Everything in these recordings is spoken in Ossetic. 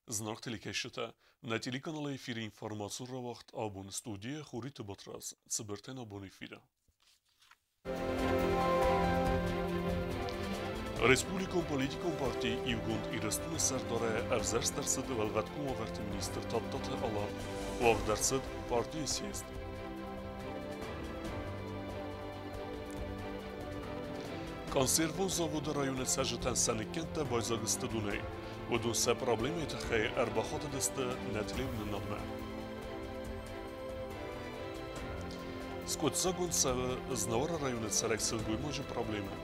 Зынаргъ телекӕсджытӕ, нӕ телеканалы эфиры информацион рауагъд абон студийӕ Хуриты Батрадз, цыбыртӕн абон эфиры. Республикон политикон парти Иугонд Ирыстоны сӕрдарӕй ӕвзӕрст ӕрцыд Уӕлвӕткон уавӕрты министр Тадтаты Алан. Уагъд ӕрцыд партийы съезд. Консервон заводы районы цӕрджытӕн сӕ ныккӕндтӕ байдзаг сты донӕй. Уыдон сӕ проблемӕйы тыххӕй ӕрбахатыдысты нӕ телеуынынадмӕ. Скъуыддзагонд цӕуы Знауыры районы цӕрӕг сылгоймаджы проблемӕ.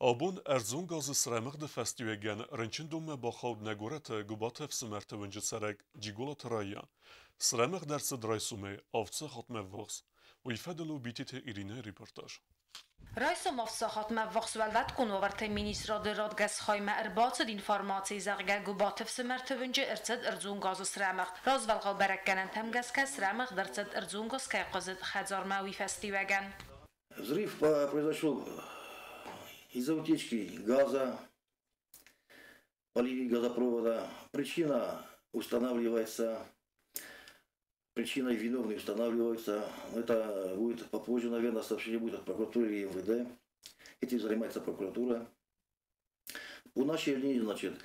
Абон ӕрдзон газы срӕмыгъды фӕстиуӕгӕн рынчындонмӕ бахауд нӕ горӕты Гуыбаты ӕфсымӕрты уынджы цӕрӕг Джиголаты Рая. Срӕмыгъд ӕрцыд райсомӕй 7 сахатмӕ ввахс. Уый фӕдыл у Битеты Иринӕйы репортаж. Райсом 7 сахатмӕ ввахс Уӕлвӕткон уавӕрты министрады радгӕс хаймӕ ӕрбацыд информаци, зӕгъгӕ, Гуыбаты ӕфсымӕрты уынджы ӕрцыд ӕрдзон газы срӕмыгъд. Развӕлгъау бӕрӕггӕнӕнтӕм гӕсгӕ срӕмыгъд ӕрцыд ӕрдзон газ кӕй хъуызыд хӕдзармӕ, уый фӕстиуӕгӕн. Взрыв произошел из-за утечки газа по линии газопровода. Причина устанавливается, причина и виновные устанавливаются. Это будет попозже, наверное, сообщение будет от прокуратуры и МВД. Этим занимается прокуратура. По нашей линии, значит,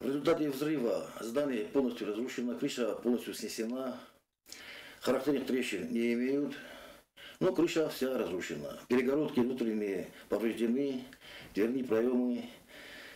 в результате взрыва здание полностью разрушено, крыша полностью снесена, характерных трещин не имеют, но крыша вся разрушена. Перегородки внутренние повреждены, дверные проемы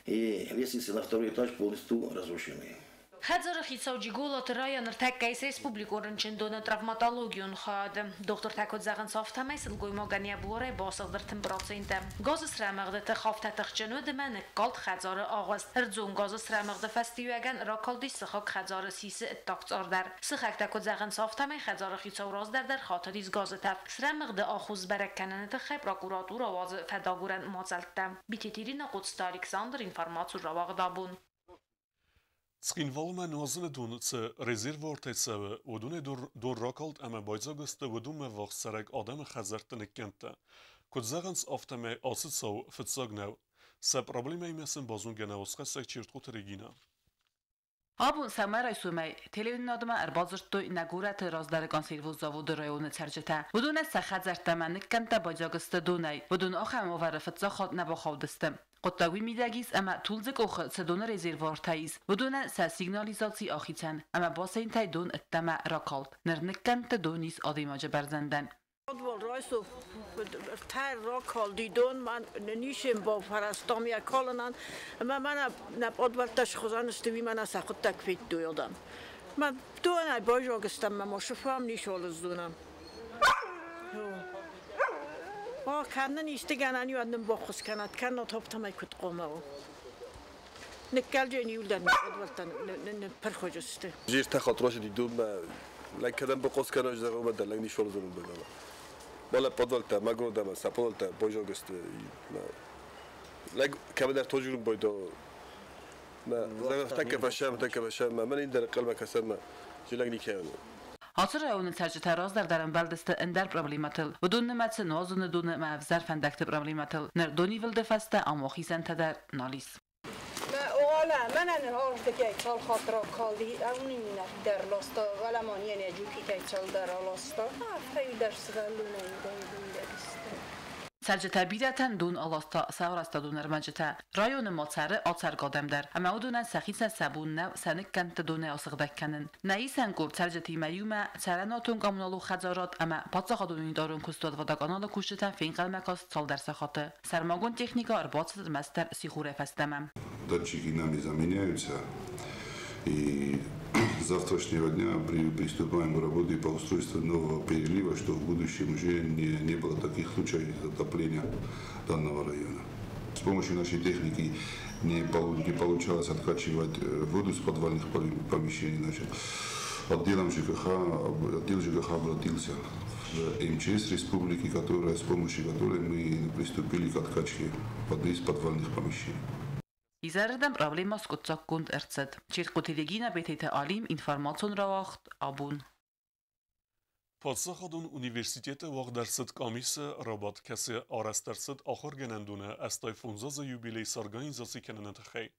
и лестницы на второй этаж полностью разрушены. Хӕдзары хицау Джиголаты Рая ныртӕккӕ ис республикон рынчындоны травматологион хайады. Дохтыртӕ куыд зӕгъынц, афтӕмӕй сылгоймагӕн йӕ буарӕй басыгъд 30%. Газы срӕмыгъды тых афтӕ тыхджын уыд ӕмӕ ныккалд хӕдзары агъуыст. Ӕрдзон газы срӕмыгъды фӕстиуӕгӕн ракалдис сыхаг хӕдзары сисы ӕддаг цъар дӕр. Сыхӕгтӕ куыд зӕгъынц, афтӕмӕй хӕдзары хицау раздӕр дӕр хатыдис газы тӕф. Срӕмыгъды аххос сбӕрӕг кӕныны тыххӕй прокуратура уадзы фӕдагурӕн мадзӕлттӕ. Битеты Ирина, Хъоцты Александр, информацион рауагъд абон. Цхинвалмӕ нуазыны дон цы резервуартӕй цӕуы, уыдонӕй дон ракалд ӕмӕ байдзаг сты уыдонмӕ ввахс цӕрӕг адӕмы хӕдзӕртты ныккӕндтӕ. Куыд зӕгъынц, афтӕмӕй ацы цау фыццаг нӕу. Сӕ проблемӕимӕ сын базонгӕ нӕ уацхӕссӕг Чертхъоты Регинӕ. Абон сӕумӕрайсомӕй телеуынынадмӕ ӕрбадзырдтой нӕ горӕты раздӕры консервон заводы районы цӕрджытӕ. Уыдонӕн сӕ хӕдзӕрттӕ ӕмӕ ныккӕндтӕ байдзаг сты донӕй. Уыдон ахӕм уавӕры фыццаг хатт нӕ бахаудысты. Хъуыддаг уый мидӕг ис, ӕмӕ тулдзы къохы цы доны резервуартӕ ис, уыдонӕн сӕ сигнализаци ахицӕн ӕмӕ бассейнтӕй дон ӕддӕмӕ ракалд. Ныр ныккӕндты дон ис адӕймаджы бӕрзӕндӕн. Райсом ракалди дон, мӕн ничем бафӕрӕзтам йӕ калынӕн, ӕмӕ мӕнӕ нӕ пъадвӕлттӕ схуызӕн сты, уый мӕнӕ сӕ хъуыддаг федтой адӕм. Мӕ донӕй байзаг стӕм, мӕ ма сыфам ничуал сдзонӕм. О, кӕнын исты гӕнӕн уӕд нын баххуыс кӕнӕд, кӕннод афтӕмӕй куыд хъуамӕ у. Ныккалджын иуылдӕр нӕ пъадвӕлттӕ ныппырх уыдзысты. Жир тахат рашид идум лак кадам бقص كانوا جزاغو بدل لك نيشول زون بدل ولا подвалта магродама са подвалта бойжогост лак كمان توجر بويدو ما تك فشام تك فشام ما من يندر قلبك سما جلак никену. Ацы районы цӕрджытӕ раздӕр дӕр ӕмбӕлдысты ӕндӕр проблемӕтыл. Уыдон нымӕцы нуазыны доны ӕмӕ ӕвзӕр фӕндӕгты проблемӕтыл. Ныр донивылды фӕстӕ ам ахизӕнтӕ дӕр нал ис. Мӕнӕн ардыгӕй цал хатт ракалди, ӕуын дӕр ласта, вӕлӕман йӕ джукитӕй цалдӕр аласта. Афтӕ дӕр сывӕллонӕй дӕр. Цӕрджытӕ бирӕтӕн дон аласта сӕ арӕзтадон ӕрмӕджытӕ. Районы ма цӕры ацӕргӕ адӕм дӕр, ӕмӕ уыдонӕн сӕхицӕн сӕ бон нӕу сӕ ныккӕндты донӕй асыгъдӕг кӕнын. Нӕ исӕн къорд цӕрджытимӕ иумӕ цӕрӕнуатон-коммуналон хӕдзарад ӕмӕ паддзахадон унитарон куыстуат Водоканалы кусджытӕм фенхъӕлмӕ каст цалдӕр сахаты. Сӕрмагонд техникӕ ӕрбацыд ӕрмӕстдӕр сихорӕй фӕстӕмӕ. Датчики нами заменяются. И с завтрашнего дня приступаем к работе по устройству нового перелива, чтобы в будущем уже не было таких случаев затопления данного района. С помощью нашей техники не получалось откачивать воду с подвальных помещений. Значит, отделом ЖКХ, отдел ЖКХ обратился в МЧС республики, с помощью которой мы приступили к откачке воды из подвальных помещений. Изӕрырдӕм проблемӕ скъуыддзаггонд ӕрцыд. Чертхъоты Регинӕ, Бететы Алим, информацион рауагъд абон. Паддзахадон университеты уагъд ӕрцыд къамисы рабадт, кӕцы арӕзт ӕрцыд ахуыргӕнӕндоны 85 азы юбилей сорганизаци кӕныны тыххӕй.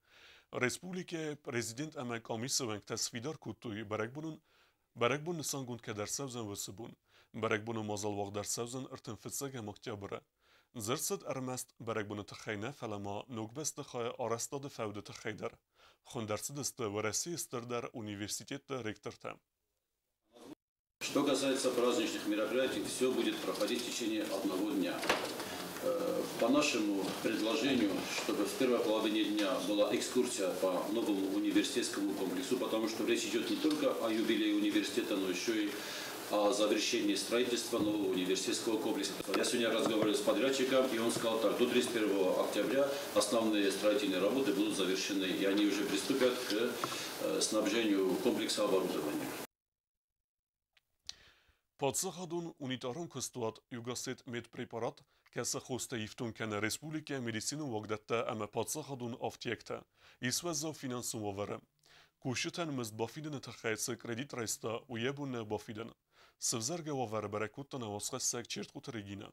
Республикӕйы президент ӕмӕ къамисы уӕнгтӕ сфидар кодтой бӕрӕгбон нысангонд кӕд ӕрцӕудзӕн, уыцы бон. Бӕрӕгбоны мадзал уагъд ӕрцӕудзӕн 31 октябры. Дзырд цыд ӕрмӕст бӕрӕгбоны тыххӕй нӕ, фӕлӕ ма ног бӕстыхайы арӕзтады фӕуды тыххӕй дӕр. Хуынд ӕрцыдысты Уӕрӕсейы стырдӕр университетты ректортӕ. Что касается праздничных мероприятий, все будет проходить в течение одного дня. По нашему предложению, чтобы в первой половине дня была экскурсия по новому университетскому комплексу, потому что речь идет не только о юбилее университета, но еще и о завершении строительства нового университетского комплекса. Я сегодня разговаривал с подрядчиком, и он сказал так: до 31 октября основные строительные работы будут завершены, и они уже приступят к снабжению комплекса оборудованием. Паддзахадон унитарон куыстуат Югосет медпрепарат, кӕцы хостӕ ифтонг кӕны республикӕйы медицинон уагдӕттӕ ӕмӕ паддзахадон афтектӕ, ис уӕззау финансон уавӕры. Кусджытӕн мызд бафидыны тыххӕй цы кредит райста, уый йӕ бон нӕ бафидын. Сывзӕргӕ уавӕры бӕрӕг кодта нӕ уацхӕссӕг Чертхъуты Регинӕ.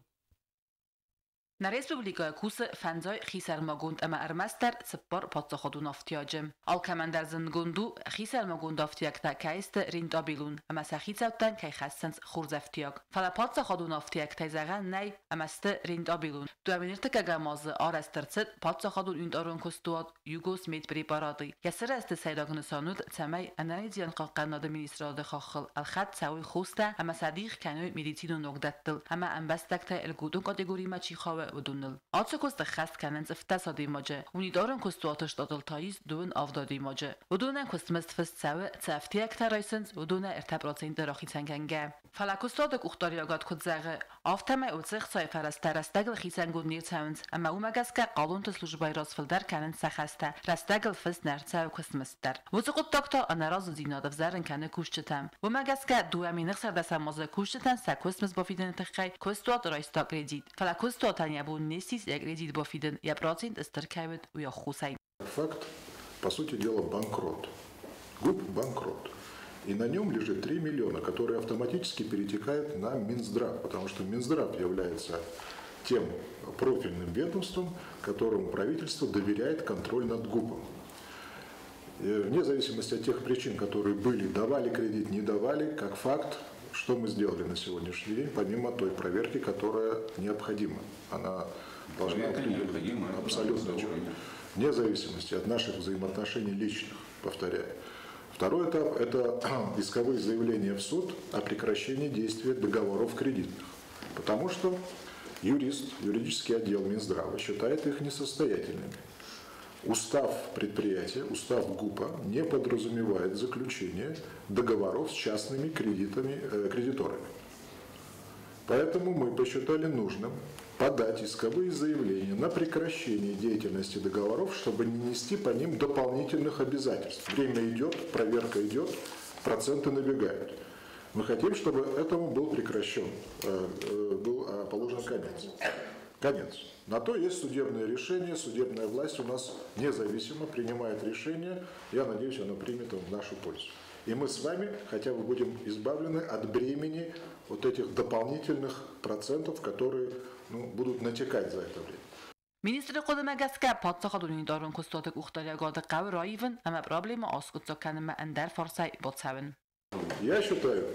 Нӕ республикӕйы кусы 50 хисӕрмагонд ӕмӕ ӕрмӕстдӕр 4 паддзахадон ӕфтиаджы. Алкӕмӕн дӕр зындгонд у, хисӕрмагонд ӕфтиӕгтӕ кӕй сты рентабелон ӕмӕ сӕ хицӕуттӕн кӕй хӕссынц хорз ӕфтиаг. Фӕлӕ паддзахадон ӕфтиӕгтӕй зӕгъӕн нӕй, ӕмӕ сты рентабелон. 2001 азы арӕзт ӕрцыд паддзахадон унитарон куыстуат Югос медпрепараты. Йӕ сырӕзты сӕйраг нысан уыд, цӕмӕй ӕнӕниздзинад хъахъхъӕнынады министрады хаххыл ӕлхӕд цӕуой хостӕ ӕмӕ сӕ дих кӕной медицинон уагдӕттыл ӕмӕ ӕмбӕстӕгтӕй льготон категоримӕ чи хауы, уыдоныл. Ацы куыст ӕххӕст кӕнынц 17 адӕймаджы. Унитарон куыстуаты штатыл та ис 27 адӕймаджы. Уыдонӕн куыстмызд фыст цӕуы, цы ӕфтиӕгтӕ райсынц, уыдонӕй 3% рахицӕн кӕнгӕ. Фӕлӕ куыстуаты къухдариуӕгад куыд зӕгъы, афтӕмӕй уыцы ӕхцайы фӕрӕзтӕ рӕстӕгыл хицӕнгонд не рцӕуынц ӕмӕ уымӕ гӕсгӕ хъалонты службӕйы раз фылдӕр кӕнынц сӕ хӕстӕ, рӕстӕгыл фыст нӕ ӕрцӕуы куыстмызд дӕр. Уыцы хъуыддаг та ӕнӕразыдзинад ӕвзӕрын кӕны кусджытӕм. Уымӕ гӕсгӕ 2016 азы кусджытӕн сӕ куыстмызд бафидыны тыххӕй куыстуат райста кредит. Фӕлӕ куыстуатӕн йӕ бон не ссис йӕ кредит бафидын, йӕ процент стыр кӕй уыд, уый аххосӕй. Факт, по сути дела, банкрот. ГУП банкрот. И на нем лежит 3 миллиона, которые автоматически перетекают на Минздрав, потому что Минздрав является тем профильным ведомством, которому правительство доверяет контроль над ГУПом. И вне зависимости от тех причин, которые были, давали кредит, не давали, как факт, что мы сделали на сегодняшний день, помимо той проверки, которая необходима. Она должна Проверка необходима, это абсолютно разговор. четко. Вне зависимости от наших взаимоотношений личных, повторяю. Второй этап – это исковые заявления в суд о прекращении действия договоров кредитных. Потому что юрист, юридический отдел Минздрава считает их несостоятельными. Устав предприятия, устав ГУПа не подразумевает заключение договоров с частными кредиторами. Поэтому мы посчитали нужным подать исковые заявления на прекращение деятельности договоров, чтобы не нести по ним дополнительных обязательств. Время идет, проверка идет, проценты набегают. Мы хотим, чтобы этому был прекращен, был положен конец. Конец. На то есть судебное решение, судебная власть у нас независимо принимает решение, я надеюсь, оно примет его в нашу пользу. И мы с вами хотя бы будем избавлены от бремени вот этих дополнительных процентов, которые, ну, будут натекать за это время. Министры хъуыдымӕ гӕсгӕ паддзахадон унитарон куыстуаты къухдариуӕгады хъӕуы раивын ӕмӕ проблемӕ аскъуыддзаг кӕнынмӕ ӕндӕр фарсӕй бацӕуын. Я считаю,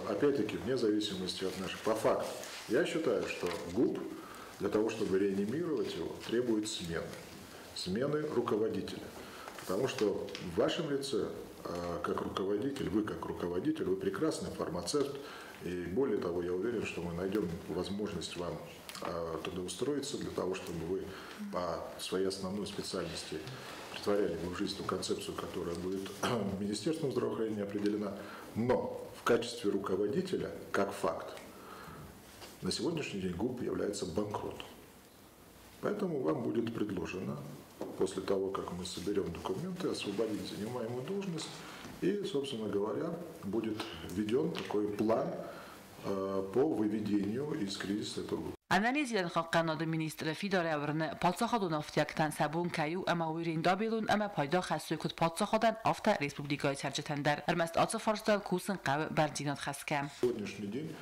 опять-таки, вне зависимости от наших, по факту, я считаю, что ГУП для того, чтобы реанимировать его, требует смены. Смены руководителя. Потому что в вашем лице, как руководитель, вы как руководитель, вы прекрасный фармацевт, и более того, я уверен, что мы найдем возможность вам трудоустроиться для того, чтобы вы по своей основной специальности претворяли бы в жизнь ту концепцию, которая будет Министерством здравоохранения определена. Но в качестве руководителя, как факт, на сегодняшний день ГУП является банкротом. Поэтому вам будет предложено, после того, как мы соберем документы, освободить занимаемую должность и, собственно говоря, будет введен такой план по выведению из кризиса этого ГУПа. Ӕнӕниздзинад хъахъхъӕнынады министры фидарӕй уырны, паддзахадон ӕфтиӕгтӕн сӕ бон кӕй у ӕмӕ уый рентабелон ӕмӕ пайда хӕссой куыд паддзахадӕн, афтӕ республикӕйы цӕрджытӕн дӕр. Ӕрмӕст ацы фарстайыл кусын хъӕуы бӕрндзинад хӕсгӕ. Сегодняшний день,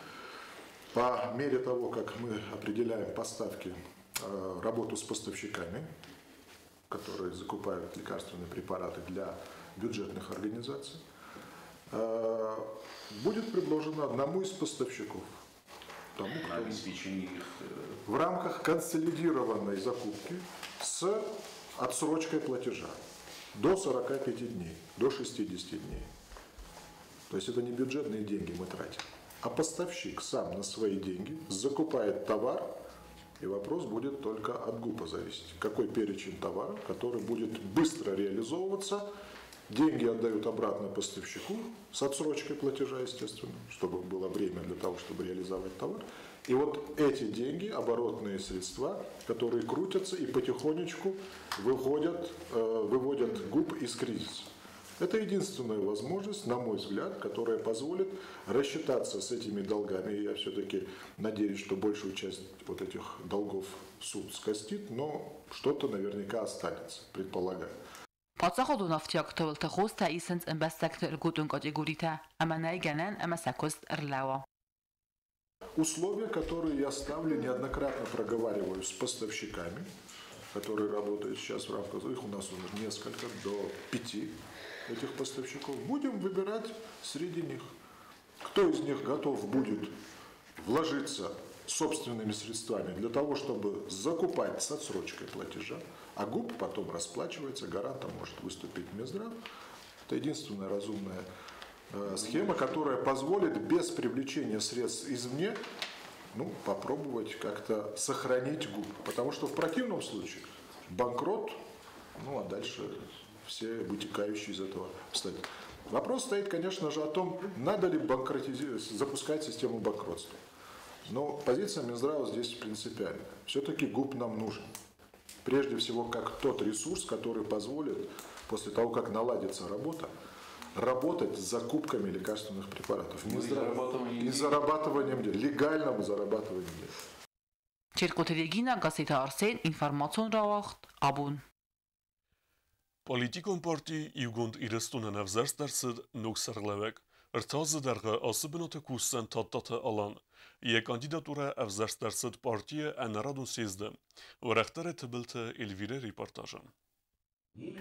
по мере того, как мы определяем поставки, работу с поставщиками, которые закупают лекарственные препараты для бюджетных организаций, будет предложено одному из поставщиков, тому, кто обеспечение их в рамках консолидированной закупки с отсрочкой платежа до 45 дней, до 60 дней. То есть это не бюджетные деньги мы тратим, а поставщик сам на свои деньги закупает товар, и вопрос будет только от ГУПа зависеть. Какой перечень товара, который будет быстро реализовываться, деньги отдают обратно поставщику с отсрочкой платежа, естественно, чтобы было время для того, чтобы реализовать товар. И вот эти деньги, оборотные средства, которые крутятся и потихонечку выводят ГУП из кризиса. Это единственная возможность, на мой взгляд, которая позволит рассчитаться с этими долгами. Я все-таки надеюсь, что большую часть вот этих долгов суд скостит, но что-то наверняка останется, предполагаю. Паддзахадон ӕфтиӕгты уылты хостӕ исынц ӕмбӕстӕгты ӕргодон категоритӕ, ӕмӕ нӕй гӕнӕн ӕмӕ сӕ куыст ӕрлӕууа. Условия, которые я ставлю, неоднократно проговариваю с поставщиками, которые работают сейчас в рамках, их у нас уже несколько, до 5 этих поставщиков. Будем выбирать среди них. Кто из них готов будет вложиться собственными средствами для того, чтобы закупать с отсрочкой платежа, а ГУП потом расплачивается, гарантом может выступить Минздрав. Это единственная разумная схема, которая позволит без привлечения средств извне, попробовать как-то сохранить ГУП. Потому что в противном случае банкрот, а дальше все вытекающие из этого обстоятельства. Вопрос стоит, конечно же, о том, надо ли запускать систему банкротства. Но позиция Минздрава здесь принципиальная. Все-таки ГУП нам нужен. Прежде всего, как тот ресурс, который позволит, после того, как наладится работа, работать с закупками лекарственных препаратов. И зарабатыванием денег, легальным зарабатыванием денег. Чиркоты Регина, газета Арсен, информацион рауагъд, абон. Политикон парти Иугонд Ирыстонӕн ӕвзӕрст ӕрцыд ног сӕргълӕууӕг. Ӕртӕ азы дӕргъы ацы бынаты кусдзӕн Тадтаты Алан. Йӕ кандидатурӕ ӕвзӕрст ӕрцыд партийы ӕнӕрадон съезды. Уӕрӕхдӕрӕй Тыбылты Эльвирӕ репортажы.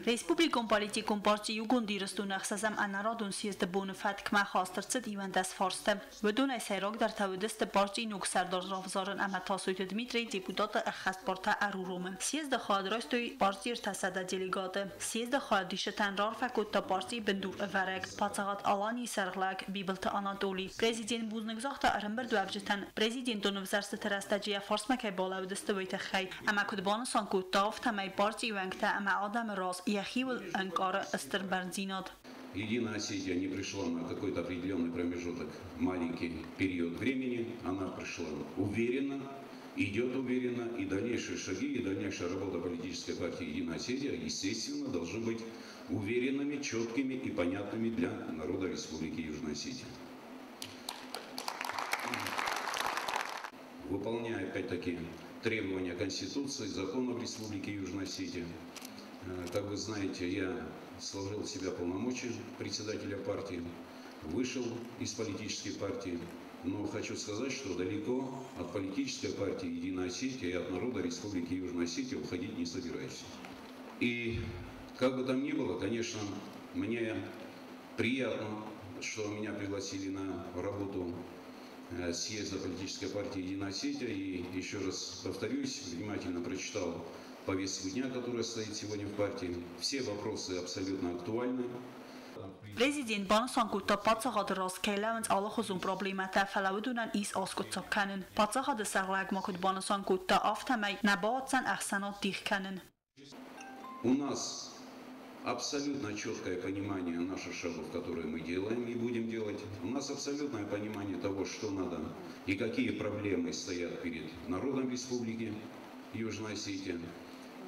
Республикон политикон парти Иугонд Ирыстоны ӕхсӕзӕм ӕнӕрадон съезды боны фӕткмӕ хаст ӕрцыд 11 фарсты. Уыдонӕй сӕйрагдӕртӕ уыдысты партийы ног сӕрдар равзарын ӕмӕ Тасойты Дмитрий депутаты ӕххӕстбартӕ ӕруромын. Съезды хайад райстой партийы 300 делегаты. Съезды хайадисджытӕн раарфӕ кодта партийы бындурӕвӕрӕг, паддзахад Аланийы сӕргълӕууӕг Бибылты Анатолий. Президент бузныг загъта ӕрӕмбырдуӕвджытӕн президентон ӕвзӕрстыты рӕстӕджы йӕ фарсмӕ кӕй балӕууыдысты, уый тыххӕй. Ӕмӕ куыд банысан кодта, афтӕмӕй партийы уӕнгтӕ ӕмӕ адӕмы раз йӕхиуыл ӕнкъары стыр бӕрндзинад. Единая Осетия не пришла на какой-то определенный промежуток, маленький период времени. Она пришла уверенно, идет уверенно, и дальнейшие шаги, и дальнейшая работа политической партии Единая Осетия, естественно, должны быть уверенными, четкими и понятными для народа Республики Южная Осетия. Выполняя, опять-таки, требования Конституции, законов Республики Южная Осетия, как вы знаете, я сложил в себя полномочия председателя партии, вышел из политической партии, но хочу сказать, что далеко от политической партии Единая Осетия и от народа Республики Южная Осетия уходить не собираюсь. И как бы там ни было, конечно, мне приятно, что меня пригласили на работу съезда политической партии Единая Осетия. И еще раз повторюсь, внимательно прочитал повестку дня, которая стоит сегодня в партии. Все вопросы абсолютно актуальны. Президент банысан кодта паддзахады раз кӕй лӕууынц алыхуызон проблемӕтӕ, фӕлӕ уыдонӕн ис аскъуыддзаг кӕнын. Паддзахады сӕргълӕууӕг ма куыд банысан кодта, афтӕмӕй нӕ бауадздзӕн ӕхсӕнад дих кӕнын. У нас абсолютно четкое понимание наших шагов, которые мы делаем и будем делать. У нас абсолютное понимание того, что надо и какие проблемы стоят перед народом Республики Южная Осетия.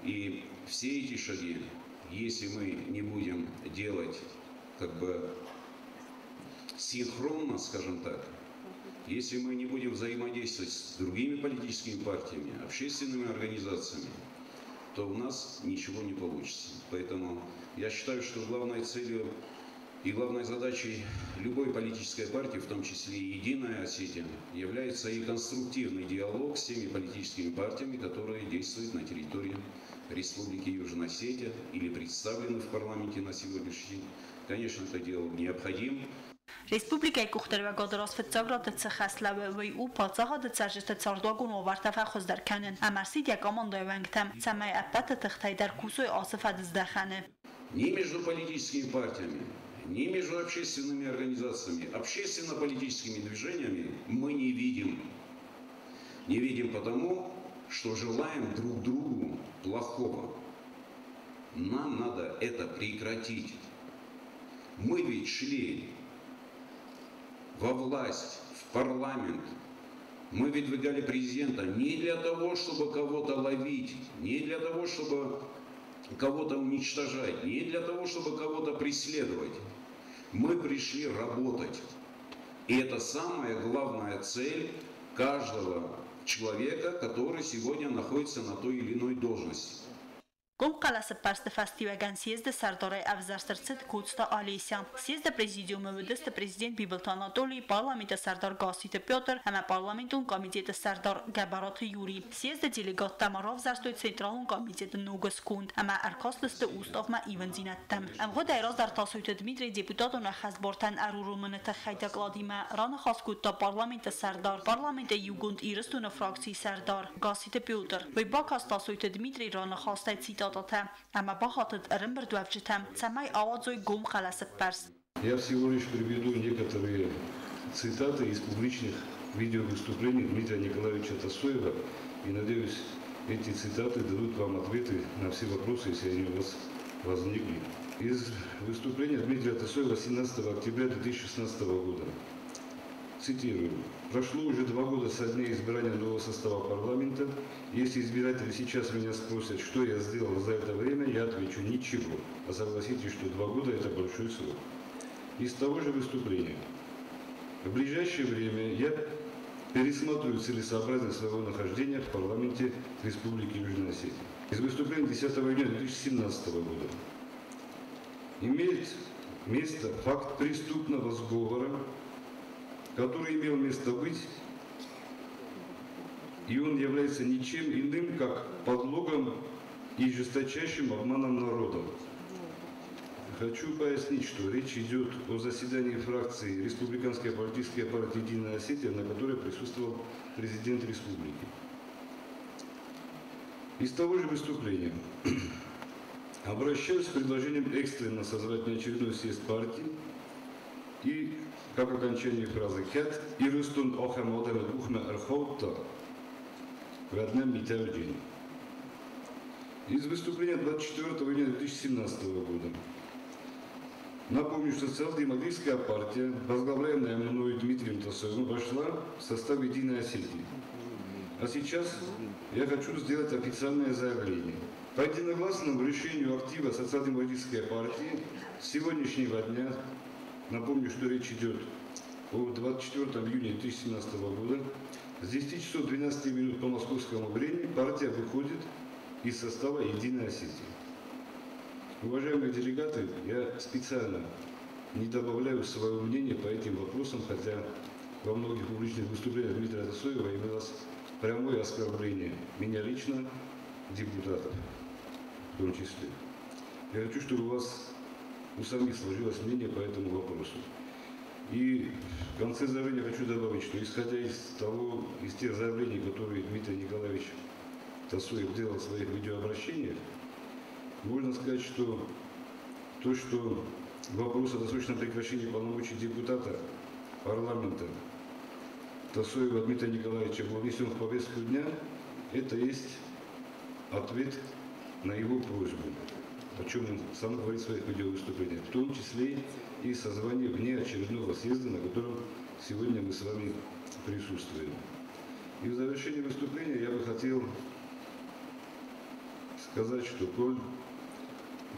И все эти шаги, если мы не будем делать синхронно, скажем так, Если мы не будем взаимодействовать с другими политическими партиями, общественными организациями, то у нас ничего не получится. Поэтому я считаю, что главной целью и главной задачей любой политической партии, в том числе и «Единая Осетия», является и конструктивный диалог с теми политическими партиями, которые действуют на территории Республики Южная Осетия или представлены в парламенте на сегодняшний день. Конечно, это дело необходимо. Республикӕйы къухдариуӕгады раз фыццаг рады цы хӕс лӕууы, уый у паддзахады цӕрджыты цардуагон уавӕртӕ фӕхуыздӕр кӕнын ӕмӕ ӕрсидт йӕ командӕйы уӕнгтӕм, цӕмӕй ӕппӕты тыхтӕй дӕр кусой ацы фӕдыздӕхӕны. Ни между политическими партиями, ни между общественными организациями, общественно-политическими движениями мы не видим. Не видим потому, что желаем друг другу плохого. Нам надо это прекратить. Мы ведь шли во власть, в парламент. Мы выдвигали президента не для того, чтобы кого-то ловить, не для того, чтобы кого-то уничтожать, не для того, чтобы кого-то преследовать. Мы пришли работать. И это самая главная цель каждого человека, который сегодня находится на той или иной должности. Гом хъӕлӕсӕппӕрсты фӕстиуӕгӕн съезды сӕрдарӕй ӕвзӕрст ӕрцыд Коцты Олеся. Съезды президиумы уыдысты президент Бибылты Анатоли, парламенты сӕрдар Гасситы Петр ӕмӕ парламентон комитеты сӕрдар Гӕбӕраты Юри. Съезды делегаттӕ ма равзӕрстой Централон комитеты ног сконд ӕмӕ ӕркастысты уставмӕ ивындзинӕдтӕм. Ӕмгъуыдӕй раздӕр Тасойты Дмитрий депутатон ӕххӕстбартӕн ӕруромыны тыххӕй докладимӕ раныхас кодта парламенты сӕрдар, парламенты Иугонд Ирыстоны фракцийы сӕрдар Гасситы Петр. Уый бакаст Тасойты Дмитрийы раныхастӕй цитататӕ ӕмӕ бахатыд ӕрӕмбырдуӕвджытӕм, цӕмӕй ауадзой гом хъӕлӕсӕппӕрст. Я всего лишь приведу некоторые цитаты из публичных видеовыступлений Дмитрия Николаевича Тасоева. И надеюсь, эти цитаты дадут вам ответы на все вопросы, если они у вас возникли. Из выступления Дмитрия Тасоева 17 октября 2016 года. Цитирую. «Прошло уже 2 года со дня избрания нового состава парламента. Если избиратели сейчас меня спросят, что я сделал за это время, я отвечу ничего. А согласитесь, что 2 года – это большой срок». Из того же выступления. В ближайшее время я пересматриваю целесообразность своего нахождения в парламенте Республики Южная Осетия. Из выступления 10 июня 2017 года. Имеет место факт преступного сговора, который имел место быть, и он является ничем иным, как подлогом и жесточайшим обманом народа. Хочу пояснить, что речь идет о заседании фракции Республиканская политическая партия «Единая Осетия», на которой присутствовал президент республики. Из того же выступления. Обращаюсь с предложением экстренно созвать неочередной съезд партии и, как окончание фразы «Кет Ирыстон охем одем ухме эрхоутта в одном». Из выступления 24 июня 2017 года. Напомню, что Социал-демократическая партия, возглавляемая мною Дмитрием Тасоевым, вошла в состав «Единой Осетии». А сейчас я хочу сделать официальное заявление. По единогласному решению актива Социал-демократической партии с сегодняшнего дня, напомню, что речь идет о 24 июня 2017 года, с 10 часов 12 минут по московскому времени партия выходит из состава «Единой Осетии». Уважаемые делегаты, я специально не добавляю свое мнение по этим вопросам, хотя во многих публичных выступлениях Дмитрия Тасоева имелось прямое оскорбление меня лично, депутатов в том числе. Я хочу, чтобы у вас у самих сложилось мнение по этому вопросу. И в конце заявления хочу добавить, что исходя из тех заявлений, которые Дмитрий Николаевич Тасоев делал в своих видеообращениях, можно сказать, что то, что вопрос о досрочном прекращении полномочий депутата парламента Тасоева Дмитрия Николаевича был внесен в повестку дня, это есть ответ на его просьбу, о чем он сам говорит в своих видеовыступлениях, в том числе и созвание внеочередного съезда, на котором сегодня мы с вами присутствуем. И в завершении выступления я бы хотел сказать, что коль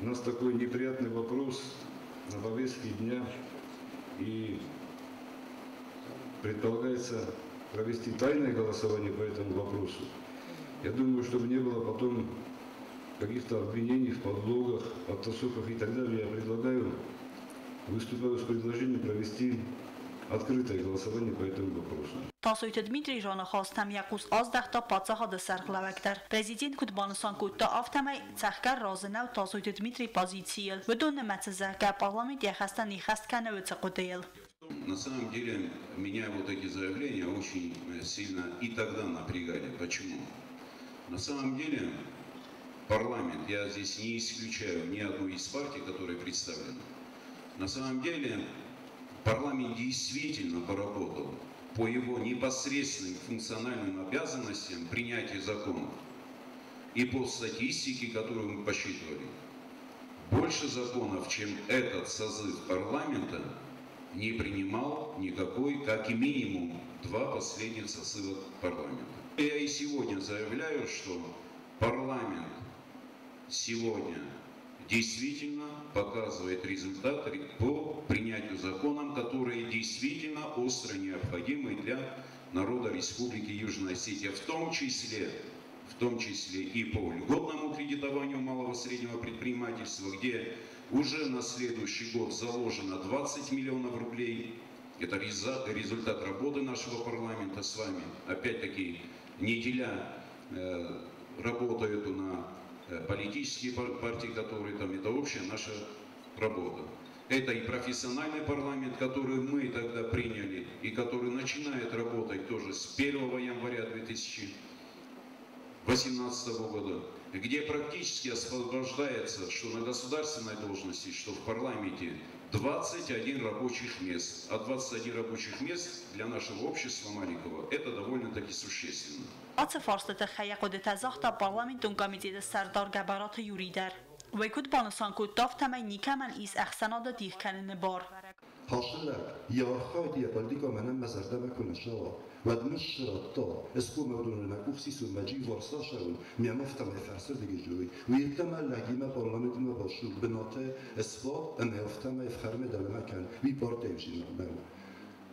у нас такой неприятный вопрос на повестке дня и Предполагается провести тайное голосование по этому вопросу. Я думаю, чтобы не было потом каких-то обвинений в подлогах, оттасовках и так далее, я предлагаю, выступаю с предложением провести открытое голосование по этому вопросу. Тасойты Дмитрий раныхӕстӕм йӕ хъус аздӕхта паддзахады сӕргълӕууӕг дӕр. Президент куыд банысан кодта, афтӕмӕй цӕхгӕр разы нӕу Тасойты Дмитрийы позицийыл. Уыдон нымӕцы, зӕгъгӕ, парламент йӕ хӕстӕ не ххӕст кӕны уыцы хъуыдыйыл. На самом деле меня вот эти заявления очень сильно и тогда напрягали. Почему? На самом деле парламент, я здесь не исключаю ни одну из партий, которые представлены, на самом деле парламент действительно поработал по его непосредственным функциональным обязанностям принятия законов. И по статистике, которую мы посчитывали, больше законов, чем этот созыв парламента, не принимал никакой, как и минимум, два последних созыва парламента. Я и сегодня заявляю, что парламент сегодня действительно показывает результат по принятию законов, которые действительно остро необходимы для народа Республики Южная Осетия, в том числе и по льготному кредитованию малого и среднего предпринимательства, где уже на следующий год заложено 20 миллионов рублей. Это результат работы нашего парламента с вами. Опять-таки, не деля работу эту на политические партии, которые там, это общая наша работа. Это и профессиональный парламент, который мы тогда приняли и который начинает работать тоже с 1 января 2018 года, где практически освобождается, что на государственной должности, что в парламенте 21 рабочих мест. А 21 рабочих мест для нашего общества маленького это довольно-таки существенно. Ацы фарстыты тыххӕй йӕ хъуыдытӕ загъта парламентон комитеты сӕрдар Гӕбӕраты Юри дӕр. Уый куыд банысан кодта, афтӕмӕй никӕмӕн ис ӕхсӕнады дих кӕныны бар. Хасы лӕг, йӕ архайд, йӕ политикӕ мӕнӕн мӕ зӕрдӕмӕ куы нӕ цӕуа, уӕд мын ссырадта, ысхъомыл уыдоны мӕ къух сисон, мӕ дживар сасӕуын, ме афтӕмӕй фӕрсырдыги зой. Уый йеддӕмӕ лӕгимӕ парламентмӕ басу, бынаты ысбад ӕмӕ афтӕмӕй фхӕрмӕ дӕлӕмӕ кӕн, уый партийы ӕвзинаг нӕу.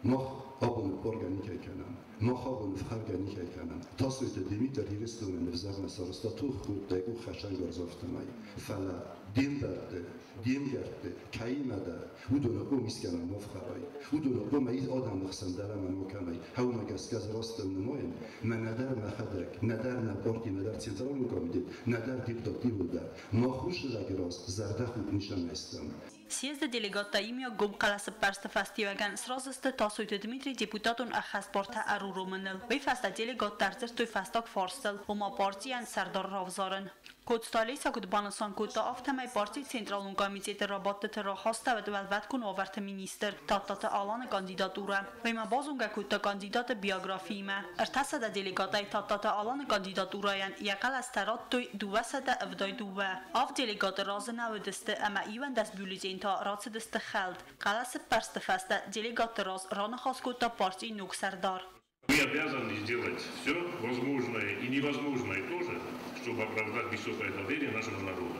Мах абон ӕппаргӕ никӕй кӕнӕм, мах абон ӕфхӕргӕ никӕй кӕнӕм. Тасойты Димитр Ирыстоны нывзӕгмӕ сарӕзта тох кодта йӕ къух хӕцӕнгарз афтӕмӕй. Фӕлӕ де мбӕлтты, де мгӕртты, кӕимӕ дӕ, уыдоны хъом искӕмӕн ма фхӕрай, уыдоны хъом ӕй адӕмы хсӕн дӕлӕмӕ ма кӕнай. Хӕумӕ гӕсгӕ дзы растыл нымайын, мӕ нӕдӕр мӕхӕдӕг, нӕдӕр нӕ парти, нӕдӕр Централон комитет, нӕдӕр депутат иууылдӕр. Мах уыцы лӕджы раз зӕрдӕхудт нисӕмӕй стӕм. Съезды делегаттӕ иумиаг гом хъӕлӕсӕппӕрсты фӕстиуӕгӕн сразы сты Тасойты Дмитрий депутатон ӕххӕстбартӕ ӕруромыныл. Уый фӕстӕ делегаттӕ ӕрдзырдтой фӕстаг фарстыл, ома партийӕн сӕрдар равзарын. Коцты Олеся куыд банысан кодта, афтӕмӕй партийы Централон комитеты рабадтыты рахастӕуыд Уӕлвӕткон уавӕрты министр Тадтаты Аланы кандидатурӕ. Уый ма базонгӕ кодта кандидаты биографиимӕ. 300 делегатӕй Тадтаты Аланы кандидатурӕйӕн йӕ хъӕлӕстӕ радтой 272. Авд делегаты разы нӕ уыдысты ӕмӕ 11 бюллетень та рацыдысты хӕлд. Хъӕлӕсӕппӕрсты фӕстӕ делегатты раз раныхас кодта партийы ног сӕрдар. Мы обязаны сделать все возможное и невозможное тоже, чтобы оправдать высокое доверие нашего народа.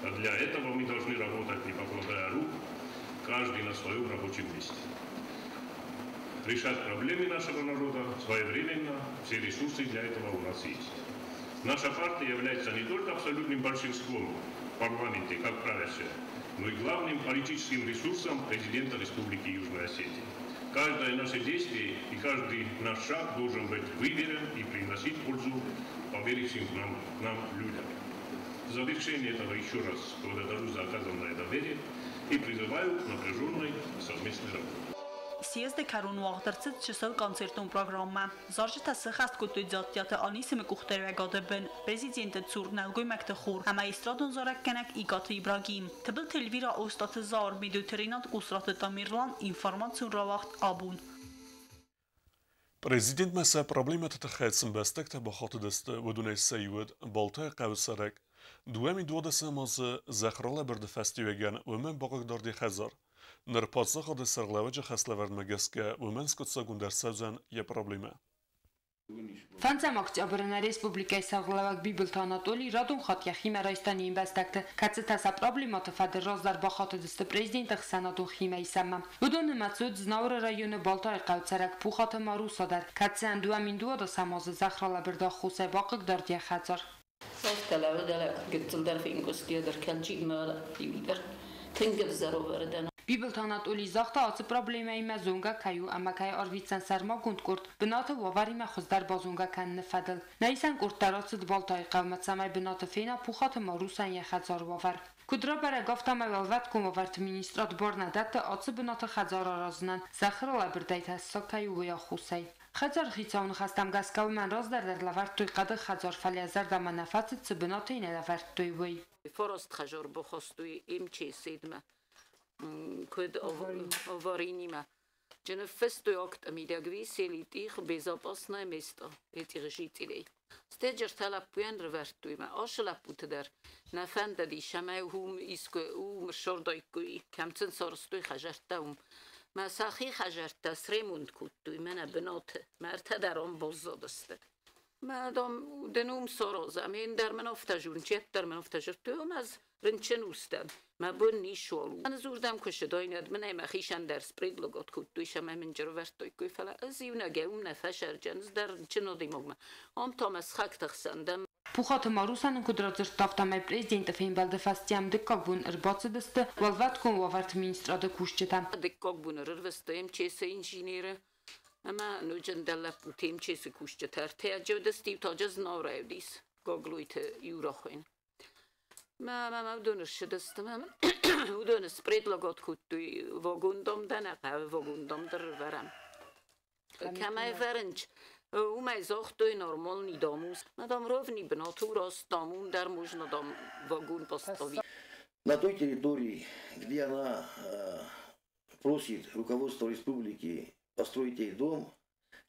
А для этого мы должны работать, не покладая рук, каждый на своем рабочем месте. Решать проблемы нашего народа своевременно, все ресурсы для этого у нас есть. Наша партия является не только абсолютным большинством в парламенте, как правящая, но и главным политическим ресурсом президента Республики Южная Осетия. Каждое наше действие и каждый наш шаг должен быть выверен и приносить пользу поверившим нам людям. В завершение этого еще раз благодарю за оказанное доверие и призываю к напряженной совместной работе. Съезды кӕрон уагъд ӕрцыд чысыл концертон программӕ. Зарджытӕ сыххӕст кодтой Дзаттиаты Анисимы къухдариуӕгады бын, президенты цур нӕлгоймӕгты хор ӕмӕ эстрадон зарӕггӕнӕг Икъаты Ибрагим. Тыбылты Эльвира, Остъаты Зауыр, Медойты Ренат, Къусраты Тамерлан, информацион рауагъд Абон. Президентмӕ сӕ проблемӕты тыххӕй цы ӕмбӕстӕгтӕ бахатыдысты, уыдонӕй сӕ иу уыд Балтайы хъӕуы цӕрӕг. 2012 азы зӕхх ралӕбырды фӕстиуӕгӕн уымӕн бахъыгдарди хӕдзар. Ныр паддзахады сӕргълӕууӕджы хӕслӕвӕрдмӕ гӕсгӕ уымӕн скъуыддзагонд ӕрцӕудзӕн йӕ проблемӕ. 5 октябры нӕ республикӕйы сӕргълӕууӕг Бибылты Анатоли радон хатт йӕхимӕ райста не мбӕстӕгты, кӕцытӕ сӕ проблемӕты фӕдыл раздӕр бахатыдысты президенты ӕхсӕнадон химӕисӕнмӕ. Уыдон нымӕцы уыд Знауыры районы Балтайы хъӕуы цӕрӕг Пухаты Маруса дӕр, кӕцыйӕн 2012 азы зӕхх ралӕбырды аххосӕй бахъыгдард йӕ хӕдзар. Бибылты Анатоли загъта, ацы проблемӕимӕ зонгӕ кӕй у ӕмӕ кӕй арвитдзӕн сӕрмагонд къорд бынаты уавӕримӕ хуыздӕр базонгӕ кӕныны фӕдыл. Нӕ исӕн къорд дӕр ацыд Балтайы хъӕумӕ, цӕмӕй бынаты фена Пухаты Марусӕн йӕ хӕдзары уавӕр. Куыд рабӕрӕг, афтӕмӕй Уӕлвӕткон уавӕрты министрад бар нӕ дӕтты ацы бынаты хӕдзар аразынӕн, зӕххы ралӕбырдӕй тӕссаг кӕй у, уый аххосӕй. Хӕдзары хицауы ныхӕстӕм гӕсгӕ уымӕн раздӕр дӕр лӕвӕрдтой хъӕды хӕдзар, фӕлӕ йӕ зӕрдӕмӕ нӕ фӕцыд, цы бынаты йын ӕй лӕвӕрдтой, уый. Куыд аварийнимӕ. Безопасное место этих жителей. Стеджертӕ рывӕрдтой ашы лӕппуты дӕр нӕ фӕндыдис, ӕмӕ уым искуы уым ссардайккой, кӕм сын сарӕзтой хӕдзӕрттӕ уым. Мӕ сӕхи хӕдзӕрттӕ сремонт кодтой мӕнӕ бынаты, мӕ ӕртӕ дӕр ам баззадысты. Мӕ дам, дын уым саразӕм, ӕндӕр мын афтӕ зонын, чеддӕр мын афтӕ зыдтой, ӕмӕ ӕз рынчын ус дӕн, мӕ бон ницыуал у. Ӕз уырдӕм куы ссыдаин, мын ӕй мӕхицӕн дӕр спредлогат кодтой, ӕмӕ мын ӕрывӕрдтаиккой, фӕлӕ ӕз иунӕгӕй уым нӕ фӕсӕрджын, ӕз дӕр рынчын адӕймагмӕ. Ам та мӕ сыхӕгты хсӕн дӕн. Пухаты Марусӕн куыд радзырдта, афтӕмӕй президенты фембӕлды фӕстӕ дыккаг бон ӕрбацыдысты Уӕлвӕткон уавӕрты министрады кусджытӕ. Дыккаг бон ӕрырвыстой МЧС-ы инженеры ӕмӕ ноджы ӕндӕр лӕппутӕ МЧС-ы кусджытӕ. Ӕртӕ уыдысты, иу та Знауырӕй уыдис, Гаглойты Юра хуыйны. Мӕ уыдон ссыдысты, уыдон спредлагат кодтой вагондом дӕр нӕ хъӕуы, вагондом дӕр ӕвӕрӕм. Кӕмӕй вӕрынч, уымӕй загътой нормальный дом у. На дам ровный бынат у, раст дам, уым дӕр можно дам вагон поставить. На той территории, где она просит руководство республики построить ей дом,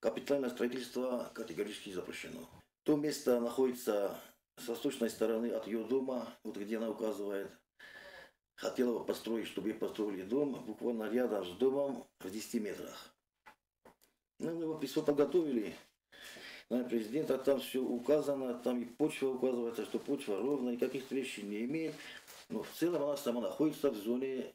капитальное строительство категорически запрещено. То место находится с восточной стороны от ее дома, вот где она указывает, хотела бы построить, чтобы ей построили дом, буквально рядом с домом в 10 метрах. Ну, мы его письмо подготовили, на президента, там все указано, там и почва указывается, что почва ровная, никаких трещин не имеет, но в целом она сама находится в зоне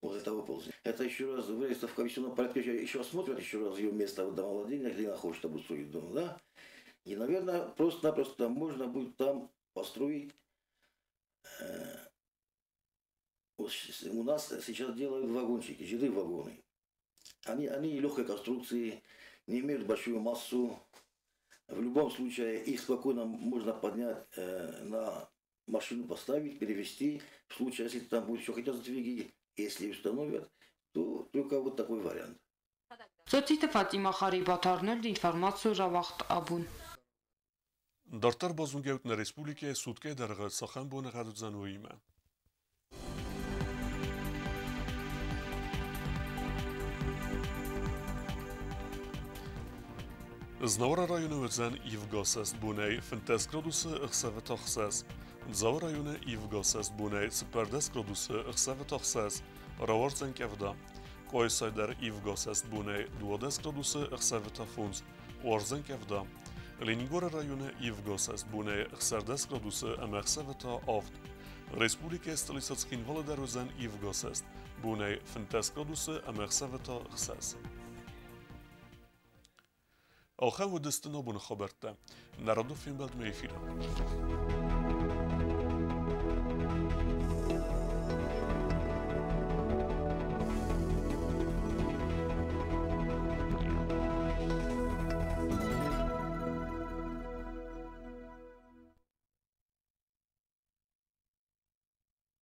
вот этого ползания. Это еще раз выразится в комиссионном порядке, еще осмотрят еще раз ее место домовладения, где она хочет обустроить дом, да? И, наверное, просто-напросто можно будет там построить. Вот у нас сейчас делают вагончики, ЖД-вагоны. Они легкой конструкции, не имеют большую массу. В любом случае их спокойно можно поднять, на машину поставить, перевести. В случае, если там будет еще хотят сдвиги, если установят, то только вот такой вариант. Цоциты Фатима Харибат Арнольд, информацию Равахт Абун. Դարտար բազունգեութն ռեսպուբլիկայի սուտկե դարղը սախան բոնը գադուձանուիմը։ Знаура районы өтзән Ивгасас бунай 15 градусы ықсавы тақсас. Дзауы районы Ивгасас бунай 14 градусы ықсавы тақсас. Раварцан кевда. Койсайдар Ивгасас бунай 12 градусы ықсавы тафунз. Уарзан кевда. Ленингора районы Ивгасас бунай 14 градусы ӕмӕ та авд. Республикӕйы столица Цхинвалы дӕр уыдзӕн Ивгасаст бунай 15 градусы ӕмӕ та 6. Ахӕм уыдысты абоны хабӕрттӕ. Народов фембӕлдмӕ эфиры.